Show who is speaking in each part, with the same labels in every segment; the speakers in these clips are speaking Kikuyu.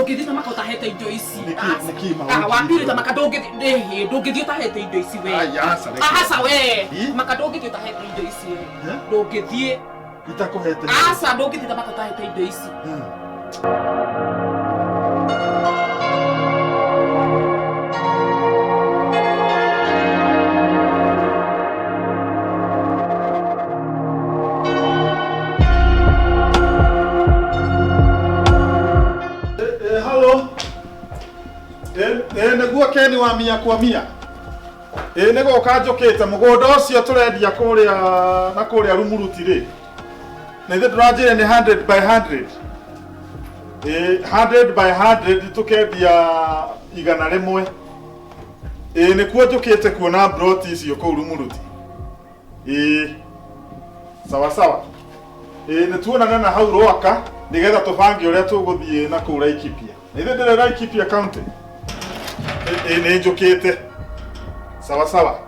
Speaker 1: Ndũngĩthiĩ Tamaka ũtahete indo ici.
Speaker 2: Nĩkĩ- nĩkĩ maũndũ
Speaker 1: Ah, wapire Tamaka ndũngĩthiĩ ndũngĩthiĩ ũtahete indo ici we.
Speaker 2: Ai, aca, reke.
Speaker 1: Aca we.
Speaker 2: Ĩ?
Speaker 1: Tamaka ndũngĩthiĩ ũtahete indo ici we.
Speaker 2: Eh?
Speaker 1: Ndũngĩthiĩ.
Speaker 2: Itakũhete.
Speaker 1: Aca ndũngĩthiĩ Tamaka ũtahete indo ici.
Speaker 2: Eh, halo. Eh, nĩguo Ken wa mia kwa mia. Ĩ nĩ gũka njũkĩte mũgũnda ũcio tũrendia kũrĩa na kũrĩa Rumuruti rĩ. Na ithuĩ ndũranjĩre nĩ 100 by 100. Ĩ 100 by 100 tũkendia 100. Ĩ nĩkuo njũkĩte kuona broti icio kũu Rumuruti. Ĩ sawa sawa. Ĩ nĩ tuonana na hau Rwaka nĩgetha tũbange ũrĩa tũgũthiĩ na kũu Laikipia. Na ithuĩ ndĩrĩ Laikipia County. Ĩ nĩ njũkĩte. Sawa sawa.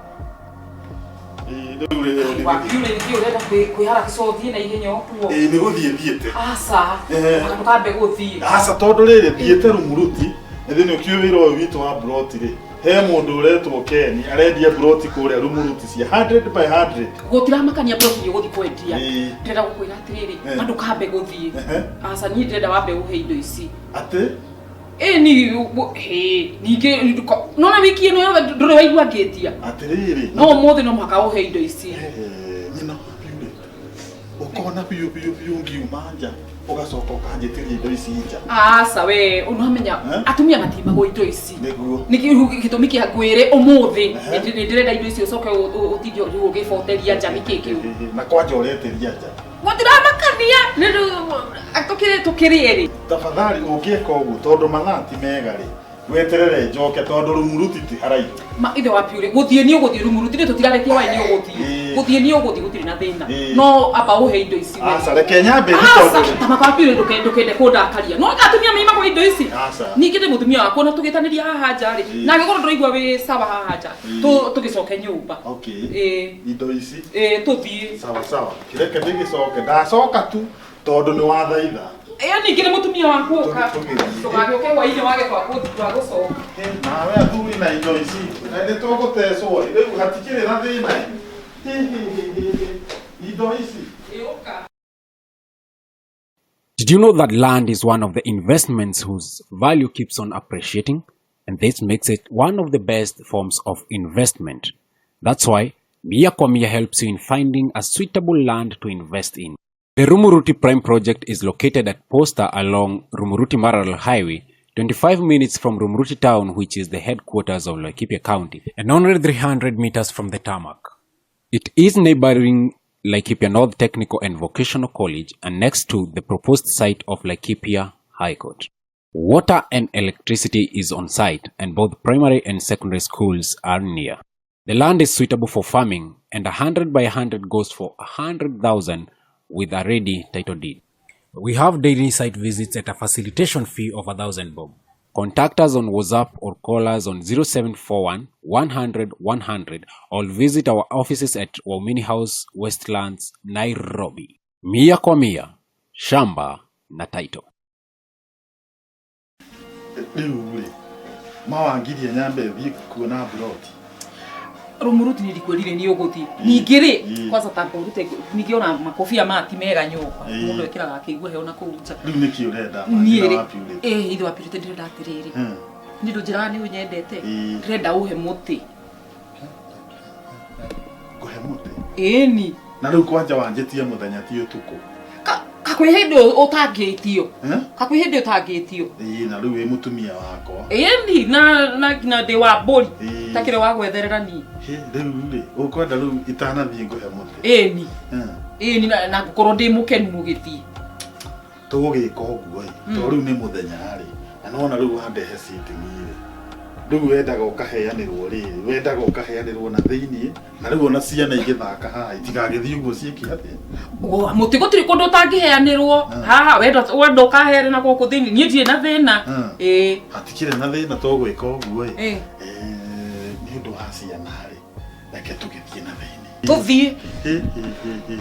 Speaker 2: Ĩ rĩu rĩ
Speaker 1: Wakiure nĩkĩ ũrenda kwĩharakisha ũthiĩ na ihenya ũguo?
Speaker 2: Ĩ nĩ gũthiĩ thiĩte.
Speaker 1: Aca.
Speaker 2: Eh.
Speaker 1: Tamaka ndũkambe gũthiĩ.
Speaker 2: Aca tondũ rĩrĩ thiĩte Rumuruti nĩ thĩinĩ ũkiũĩ wĩra ũyũ witũ wa broti rĩ he mũndũ ũretwo Ken arendia broti kũrĩa Rumuruti cia 100 by 100.
Speaker 1: Gũtiramakania broti nĩ ũgũthiĩ kwendia.
Speaker 2: Ĩ.
Speaker 1: Ndĩrenda gũkwĩra atĩrĩrĩ,
Speaker 2: Eh.
Speaker 1: na ndũkambe gũthiĩ.
Speaker 2: Ehe.
Speaker 1: Aca niĩ ndĩrenda wambe ũhe indo ici.
Speaker 2: Atĩ
Speaker 1: Ĩ ni hĩ ningĩ nona wiki ĩno yothe ndũrĩ waigua ngĩtia.
Speaker 2: atĩrĩrĩ
Speaker 1: No ũmũthĩ no mũhaka ũhe indo ici.
Speaker 2: Eh, nyina wapiurĩte ũkona biũ biũ biũ ngiuma nja ũgacoka ũkanjĩtĩria indo ici nja.
Speaker 1: Aca we ũnamenya
Speaker 2: Eh?
Speaker 1: atumia matiimagwo indo ici.
Speaker 2: Nĩguo.
Speaker 1: Nĩkĩ gĩtũmi kĩa ngwĩre ũmũthĩ
Speaker 2: Ehe.
Speaker 1: nĩ ndĩrenda indo ici ũcoke ũtinde ũgĩboteria nja nĩkĩ kĩu.
Speaker 2: Na kwanja ũretĩria nja.
Speaker 1: Gũtiramakania nĩ tũkĩrĩ tũkĩrĩ erĩ.
Speaker 2: Tafadhali ũngĩka ũguo tondũ mathaa ti mega rĩ weterere njoke tondũ Rumuruti ti haraihu.
Speaker 1: Ma ithe wa piure gũthiĩ nĩ ũgũthiĩ Rumuruti nĩ tũtirarĩtie waĩ nĩ ũgũthiĩ.
Speaker 2: Ĩĩ.
Speaker 1: Gũthiĩ nĩ ũgũthiĩ gũtirĩ na thĩna.
Speaker 2: Ĩĩ.
Speaker 1: No amba ũhe indo ici we.
Speaker 2: Aca reke nyambe thiĩ
Speaker 1: Aca,
Speaker 2: tondũ rĩ.
Speaker 1: Tamaka wa piure ndũkende kũndakaria. No atumia meimagwo indo ici.
Speaker 2: Aca.
Speaker 1: Ningĩ ndĩ mũtumia wakwa na tũgĩtanĩria haha nja rĩ.
Speaker 2: Ĩĩ.
Speaker 1: Na angĩkorwo ndũraigua wĩ sawa haha nja,
Speaker 2: Ĩĩ.
Speaker 1: tũgĩcoke nyũmba.
Speaker 2: Okay.
Speaker 1: Ĩĩ.
Speaker 2: Indo ici.
Speaker 1: Ĩĩ tũthiĩ.
Speaker 2: Sawa sawa. Kireke ndĩgĩcoke ndacoka tu tondũ nĩ wathaitha.
Speaker 1: Ĩyo ningĩ nĩ mũtumia waku ũka.
Speaker 2: Tũgĩthiĩ.
Speaker 1: Ndũgagĩũke hwainĩ wage kwa gũcoka.
Speaker 2: Nawe athuri na indo ici na nĩ tũgũtecwo rĩu hatikĩrĩ na thĩna. Hi, hi, hi, hi, hi. Indo ici.
Speaker 1: Ĩĩ ũka.
Speaker 3: Did you know that land is one of the investments whose value keeps on appreciating? And this makes it one of the best forms of investment. That's why Mia Kwa Mia helps you in finding a suitable land to invest in. The Rumuruti Prime Project is located at Posta along Rumuruti Maralal Highway, 25 minutes from Rumuruti town, which is the headquarters of Laikipia County, and only 300 meters from the tarmac. It is neighboring Laikipia North Technical and Vocational College and next to the proposed site of Laikipia High Court. Water and electricity is on site and both primary and secondary schools are near. The land is suitable for farming and 100 by 100 goes for 100,000 with a ready title deed. We have daily site visits at a facilitation fee of 1,000 bob. Contact us on WhatsApp or call us on 0741 100 100 or visit our offices at Waumini House, Westlands, Nairobi. Mia kwa mia, shamba na title.
Speaker 2: Rĩu rĩ mawangirie nyambe thiĩ kuona broti.
Speaker 1: Rumuruti nĩ ndikwĩrire nĩ ũgũthiĩ. Ningĩ rĩ,
Speaker 2: Ĩĩ.
Speaker 1: kwanza tamba ũrute ningĩ ona makobia maya ti mega nyũmba.
Speaker 2: Ĩĩ.
Speaker 1: Mũndũ ekĩraga akĩigua heho na kũu nja.
Speaker 2: Rĩu nĩkĩ ũrenda?
Speaker 1: Niĩ
Speaker 2: Nyina
Speaker 1: rĩ,
Speaker 2: wa Piurĩte?
Speaker 1: ĩ ithe wa piurĩte ndĩrenda atĩrĩrĩ. Niĩ ndũnjĩraga nĩ ũnyendete.
Speaker 2: Ĩĩ.
Speaker 1: Ndĩrenda ũhe mũtĩ.
Speaker 2: Ngũhe mũtĩ.
Speaker 1: Ĩni.
Speaker 2: Na rĩu kwanja wanjĩtie mũthenya ti ũtukũ.
Speaker 1: Kakwĩ hĩndĩ ũtangĩtio.
Speaker 2: Eh?
Speaker 1: Kakwĩ hĩndĩ ũtangĩtio.
Speaker 2: Ĩĩ na rĩu wĩ mũtumia wakwa.
Speaker 1: Ĩni na ndĩ wa mbũri.
Speaker 2: Ĩĩ.
Speaker 1: Takĩrĩ wa gwetherera niĩ.
Speaker 2: Hĩ, rĩu rĩ ũkwenda rĩu itanathiĩ ngũhe mũtĩ.
Speaker 1: Ĩni.
Speaker 2: Eh.
Speaker 1: Ĩni na ngũkorwo ndĩ mũkenu mũgĩthiĩ.
Speaker 2: Tũgũgĩka ũguo ĩ tondũ rĩu nĩ mũthenya rĩ na nona rĩu wandehe sitting rĩ rĩu wendaga ũkaheanĩrwo rĩrĩ wendaga ũkaheanĩrwo na thĩiniĩ na rĩu ona ciana igĩthaka haha itigagĩthiĩ ũguo ciĩke atĩa.
Speaker 1: Mũtĩ gũtirĩ kũndũ ũtangĩheanĩrwo haha wenda wenda ũkaheana na gũkũ thĩinĩ niĩ ndirĩ na thĩna. Ĩĩ.
Speaker 2: Hatikĩrĩ na thĩna tũgwĩka ũguo ĩ.
Speaker 1: Ĩĩ.
Speaker 2: Nĩ ũndũ wa ciana rĩ reke tũgĩthiĩ na thĩiniĩ.
Speaker 1: Tũthiĩ.
Speaker 2: Hĩ, hĩ, hĩ, hĩ.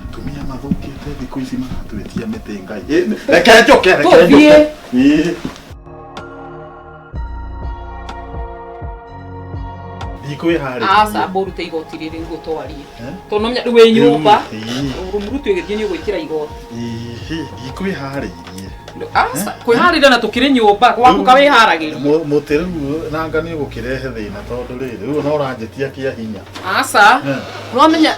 Speaker 2: Atumia mathũkĩte thikũ ici maratwĩtia mĩtĩ Ngai. Reke njoke, reke
Speaker 1: Tũthiĩ.
Speaker 2: njoke. Ĩĩ. Ndikwĩharĩria.
Speaker 1: Aca mbũrute igoti rĩrĩ ngũtwarie.
Speaker 2: Eh?
Speaker 1: Tondũ nomenya rĩu wĩ nyũmba.
Speaker 2: Ĩĩ.
Speaker 1: Rũmuruti ũgĩthiĩ nĩ ũgwĩkĩra igoti.
Speaker 2: Ĩĩ, ndikwĩharĩirie.
Speaker 1: Aca kwĩharĩria na tũkĩrĩ nyũmba gwaku kawĩharagĩria.
Speaker 2: Mũtĩ rĩu nanga nĩ ũgũkĩrehe thĩna tondũ rĩrĩ rĩu ona ũranjĩtia kĩa hinya.
Speaker 1: Aca
Speaker 2: Eh.
Speaker 1: nĩwamenya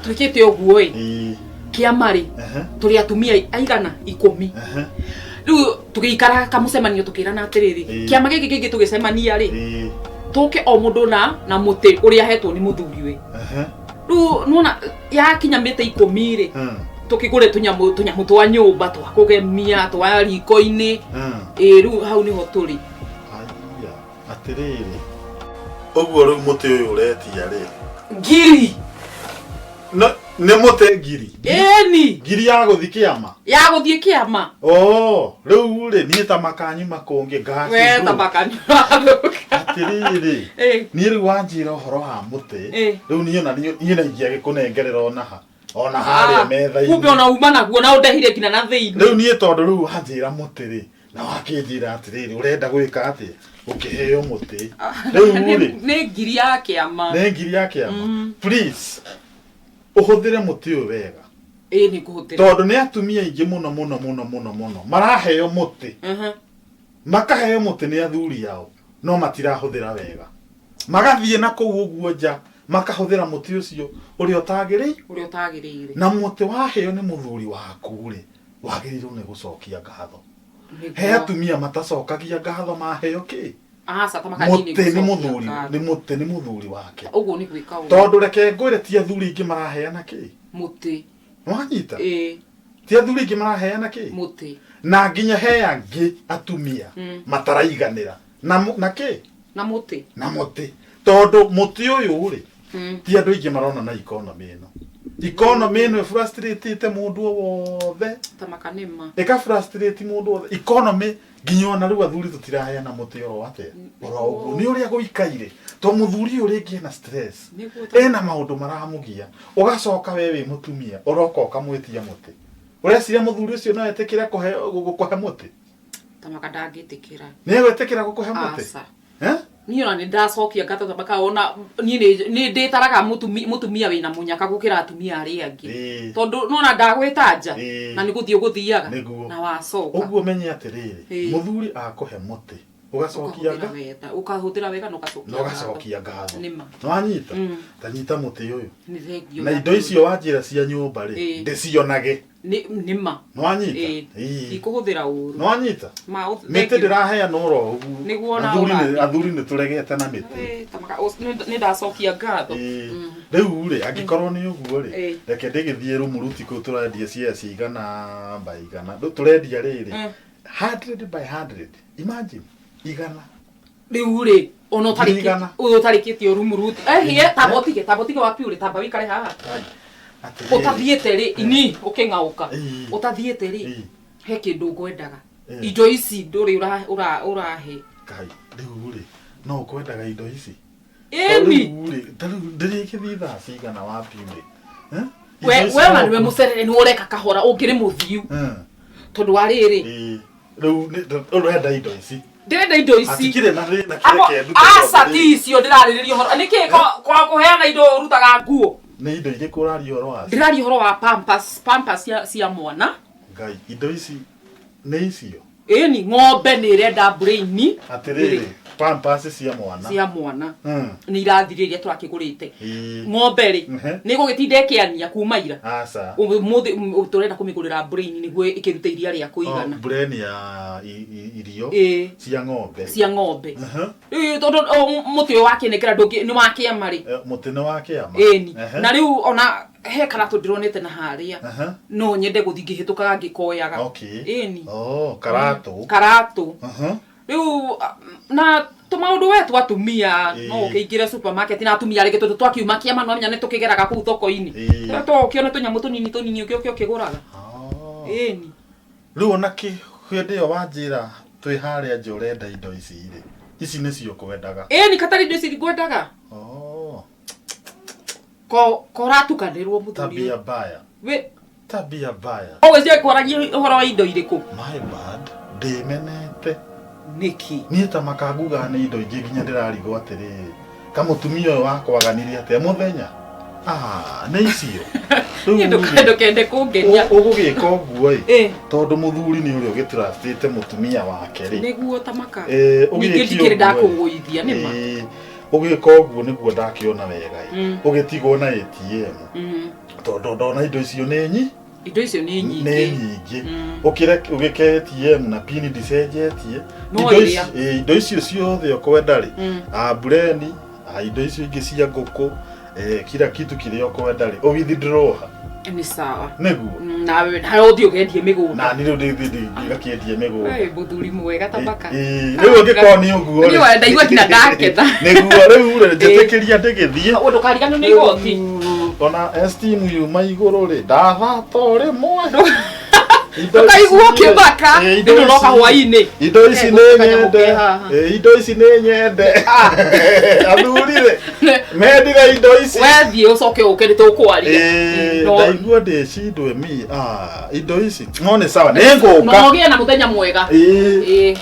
Speaker 1: twĩkĩte ũguo ĩ
Speaker 2: Ĩĩ.
Speaker 1: kĩama rĩ
Speaker 2: Ehe.
Speaker 1: tũrĩ atumia aigana ikũmi
Speaker 2: Ehe.
Speaker 1: rĩu tũgĩikara kamũcemanio tũkĩrana atĩrĩrĩ
Speaker 2: Ĩĩ.
Speaker 1: kĩama gĩkĩ kĩngĩ tũgĩcemania rĩ
Speaker 2: Ĩĩ.
Speaker 1: tũke o mũndũ na na mũtĩ ũrĩa ahetwo nĩ mũthuriwe
Speaker 2: Ehe.
Speaker 1: rĩu nĩwona yakinya mĩtĩ ikũmi rĩ
Speaker 2: Hmm.
Speaker 1: tũkĩgũre tũnyamũ tũnyamũ twa nyũmba twa kũgemia twa riko-inĩ
Speaker 2: Hmm.
Speaker 1: ĩ rĩu hau nĩho tũrĩ
Speaker 2: Haiya, atĩrĩrĩ. Ũguo rĩu mũtĩ ũyũ ũretia rĩ.
Speaker 1: Ngiri.
Speaker 2: No, nĩ mũtĩ ngiri.
Speaker 1: Ĩni.
Speaker 2: Ngiri ya gũthiĩ kĩama.
Speaker 1: Ya gũthiĩ kĩama.
Speaker 2: Oh, rĩu rĩ niĩ ta makanyuma kũngĩ ngaci.
Speaker 1: We ta makanyuma.
Speaker 2: Atĩrĩrĩ. Niĩ rĩu wanjĩra ũhoro wa mũtĩ. Rĩu niĩ ona niĩ na ingĩagĩkũnengerera ona ha. Ona harĩa metha-inĩ.
Speaker 1: Kumbe ona uma naguo na ũndehire nginya na thĩinĩ.
Speaker 2: Rĩu niĩ tondũ rĩu wanjĩra mũtĩ rĩ na wakĩnjĩra atĩrĩrĩ ũrenda gwĩka atĩa ũkĩheo mũtĩ. Rĩu rĩ
Speaker 1: Nĩ ngiri ya kĩama.
Speaker 2: nĩ ngiri ya kĩama. Please ũhũthĩre mũtĩ ũyũ wega.
Speaker 1: Ĩ nĩ ngũhũthĩra.
Speaker 2: Tondũ nĩ atumia aingĩ mũno mũno mũno mũno mũno maraheo mũtĩ. Makaheo mũtĩ nĩ athuri ao no matirahũthĩra wega. Magathiĩ na kũu ũguo nja makahũthĩra mũtĩ ũcio ũrĩa ũtagĩrĩire.
Speaker 1: Ũrĩa ũtagĩrĩire.
Speaker 2: Na mũtĩ waheo nĩ mũthuri waku rĩ wagĩrĩirwo nĩ gũcokia ngatho. He atumia matacokagia ngatho maheo kĩ?
Speaker 1: Aca ta makanyini
Speaker 2: Mũtĩ nĩ mũthuri, nĩ mũtĩ nĩ mũthuri wake.
Speaker 1: Ũguo nĩ gwĩka ũguo.
Speaker 2: Tondũ reke ngwĩre ti athuri aingĩ maraheana kĩ?
Speaker 1: Mũtĩ.
Speaker 2: Nĩwanyita?
Speaker 1: Ĩĩ.
Speaker 2: Ti athuri aingĩ maraheana kĩ?
Speaker 1: Mũtĩ.
Speaker 2: Na nginya he angĩ atumia mataraiganĩra na na kĩ?
Speaker 1: Na mũtĩ.
Speaker 2: Na mũtĩ. Tondũ mũtĩ ũyũ rĩ ti andũ aingĩ marona na economy ĩno. Economy ĩno ĩfrustrate mũndũ o wothe.
Speaker 1: Ta makanĩma.
Speaker 2: Ĩka frustrate mũndũ wothe. Economy nginya ona rĩu athuri tũtiraheana mũtĩ oro atĩa. Oro ũguo. Nĩ ũrĩa gũikaire. To mũthuri ũyũ rĩngĩ ena stress. Ena maũndũ maramũgia. Ũgacoka we wĩ mũtumia ũroka ũkamwĩtia mũtĩ. Ũreciria mũthuri ũcio no etĩkĩre gũkũhe mũtĩ?
Speaker 1: Ta maka ndangĩtĩkĩra.
Speaker 2: Nĩ egwĩtĩkĩra gũkũhe mũtĩ?
Speaker 1: Aca.
Speaker 2: Eh?
Speaker 1: Niĩ ona nĩ ndacokia ngatho ta maka ona niĩ nĩ ndĩtaraga mũtumia wĩna mũnyaka gũkĩra atumia arĩa angĩ. Tondũ nona ndagwĩta nja na nĩ gũthiĩ ũgũthiaga na wacoka.
Speaker 2: Ũguo menye atĩrĩrĩ, mũthuri akũhe mũtĩ ũgacokia
Speaker 1: ngatho. Ũkahũthĩra wega na ũgacokia
Speaker 2: ngatho. Na ũgacokia ngatho.
Speaker 1: Nĩma.
Speaker 2: Nĩwanyita? Ta nyita mũtĩ ũyũ.
Speaker 1: Nĩ thengio.
Speaker 2: Na indo icio wanjĩra cia nyũmba rĩ, ndĩcionage.
Speaker 1: Nĩma.
Speaker 2: Nĩwanyita?
Speaker 1: Ndikũhũthĩra ũru.
Speaker 2: Nĩwanyita? Mĩtĩ ndĩraheana oro ũguo.
Speaker 1: Nĩguo ona
Speaker 2: Athuri nĩ tũregete na mĩtĩ.
Speaker 1: Nĩ ndacokia ngatho.
Speaker 2: Rĩu rĩ angĩkorwo nĩ ũguo rĩ, reke ndĩgĩthiĩ Rumuruti kũu tũrendia cia cigana by igana. Tũrendia rĩrĩ 100 by 100. Imagine igana.
Speaker 1: Rĩu rĩ ona ũtarĩkĩtie Rumuruti. Ehie tamba ũtige tamba ũtige wapi ũrĩ tamba wĩikare haha. Ũtathiĩte rĩ ini ũkĩng'aũka. Ũtathiĩte rĩ he kĩndũ ngwendaga. Indo ici ndũrĩ ũrahe.
Speaker 2: Kai rĩu rĩ no ũkwendaga indo ici?
Speaker 1: Ĩni.
Speaker 2: Rĩu rĩ ndĩrĩgĩthiĩ thaa cigana wapi rĩ?
Speaker 1: We ona nĩwe mũcerere nĩ ũreka kahora ũngĩrĩ mũthiu. Tondũ wa rĩrĩ.
Speaker 2: Rĩu ũrenda indo ici.
Speaker 1: Ndĩrenda indo ici.
Speaker 2: Hatikĩrĩ na thĩna kĩreke ndute.
Speaker 1: Aca ti icio ndĩrarĩrĩria ũhoro. Nĩkĩ kwa kũheana indo ũrutaga nguo?
Speaker 2: Nĩ indo irĩkũ ũraria ũhoro wacio?
Speaker 1: Ndĩraria ũhoro wa pampers, pampers cia mwana.
Speaker 2: Ngai, indo ici nĩ icio?
Speaker 1: Ĩni, ng'ombe nĩ ĩrenda brain.
Speaker 2: Atĩrĩrĩ, pampers cia mwana.
Speaker 1: Cia mwana. Nĩ irathirire iria tũrakĩgũrĩte. Ng'ombe rĩ, nĩ ĩgũgĩtinda ĩkĩania kuma ira.
Speaker 2: Aca.
Speaker 1: Ũmũthĩ tũrenda kũmĩgũrĩra brain nĩguo ĩkĩrute iria rĩa kũigana.
Speaker 2: Brain ya irio cia ng'ombe.
Speaker 1: Cia ng'ombe. Rĩu tondũ mũtĩ ũyũ wakĩnengera nĩ wa kĩama rĩ.
Speaker 2: Mũtĩ nĩ wa kĩama.
Speaker 1: Ĩni. Na rĩu ona he karatũ ndĩronete na harĩa. No nyende gũthiĩ ngĩhĩtũkaga ngĩkoyaga. Ĩni.
Speaker 2: Oh, karatũ.
Speaker 1: Karatũ. Rĩu na tũmaũndũ we twa atumia no ũkĩingĩre supermarket na atumia rĩngĩ tondũ twakiuma kĩama no amenya nĩ tũkĩgeraga kũu thoko-inĩ. To ũkĩone tũnyamũ tũnini tũnini ũkĩũke ũkĩgũraga. Ĩni.
Speaker 2: Rĩu ona hĩndĩ ĩyo wanjĩra twĩ harĩa nja ũrenda indo ici rĩ, ici nĩcio ũkwendaga.
Speaker 1: Ĩni katarĩ indo ici ngwendaga. Koratukanĩrwo mũthuri.
Speaker 2: Tabia mbaya. Tabia mbaya.
Speaker 1: Ũgwĩciria kwaragia ũhoro wa indo irĩkũ?
Speaker 2: My bad. Ndĩmenete.
Speaker 1: Nĩkĩ?
Speaker 2: Niĩ ta makangugaga nĩ indo ingĩ nginya ndĩrarigwo atĩrĩrĩ, kamũtumia ũyũ wakwaganire atĩa mũthenya? Ah, nĩ icio. Rĩu
Speaker 1: Niĩ
Speaker 2: rĩ,
Speaker 1: ndũkende kũngenia.
Speaker 2: Ũgũgĩka ũguo ĩ,
Speaker 1: Eh.
Speaker 2: tondũ mũthuri nĩ ũrĩa ũgĩtrustĩte mũtumia wake rĩ.
Speaker 1: Nĩguo ta maka.
Speaker 2: Eh,
Speaker 1: Ningĩ
Speaker 2: ũgĩke
Speaker 1: ndikĩrĩ
Speaker 2: ũguo ĩ.
Speaker 1: ndakũgũithia nĩma.
Speaker 2: Ĩĩ, ũgĩka ũguo nĩguo ndakĩona wega ĩ. Ũgĩtigwo na ATM. Tondũ ndona indo icio nĩ nyi
Speaker 1: Indo icio nĩ
Speaker 2: nĩ
Speaker 1: nyingĩ.
Speaker 2: nyingĩ. Ũkĩre ũgĩke ATM na pin ndicenjetie.
Speaker 1: No
Speaker 2: Indo
Speaker 1: ĩrĩa.
Speaker 2: Indo icio ciothe ũkwenda rĩ, ah, bureni, ah, indo icio ingĩ cia ngũkũ, kila kitu kĩrĩa ũkwenda rĩ, ũ withdraw ha.
Speaker 1: Nĩ sawa.
Speaker 2: Nĩguo.
Speaker 1: Nawe nawe ũthiĩ ũgendie mĩgũnda.
Speaker 2: Na niĩ rĩu ndĩthiĩ ngakĩendie mĩgũnda.
Speaker 1: Ĩ, mũthuri mwega ta maka.
Speaker 2: Ĩĩ, rĩu angĩkorwo nĩ ũguo rĩ.
Speaker 1: Niĩ ndaigua nginya ndakena.
Speaker 2: Nĩguo rĩu rĩ, njĩtĩkĩria ndĩgĩthiĩ.
Speaker 1: Ndũkariganĩrwo nĩ igoti.
Speaker 2: Ona esteem yuma igũrũ rĩ, ndathata o rĩmwe. Indo
Speaker 1: Ndũkaigua
Speaker 2: ici rĩ,
Speaker 1: ũkĩmaka.
Speaker 2: ĩĩ, indo
Speaker 1: Nĩ ndũroka
Speaker 2: ici-
Speaker 1: hwaĩ-inĩ.
Speaker 2: Indo ici
Speaker 1: Ke,
Speaker 2: nĩ
Speaker 1: kanyamũ
Speaker 2: nyende.
Speaker 1: ke haha.
Speaker 2: Ĩĩ, indo ici nĩ nyende. Athuri rĩ, mendire indo ici.
Speaker 1: Wethiĩ ũcoke ũke nĩ tũkwaria.
Speaker 2: Ĩĩ,
Speaker 1: No-
Speaker 2: ndaigua ndĩcindwe mi. Ah, indo ici. No nĩ sawa, nĩ ngũka.
Speaker 1: No ũgĩe na mũthenya mwega.
Speaker 2: Ĩĩ.
Speaker 1: Ĩĩ.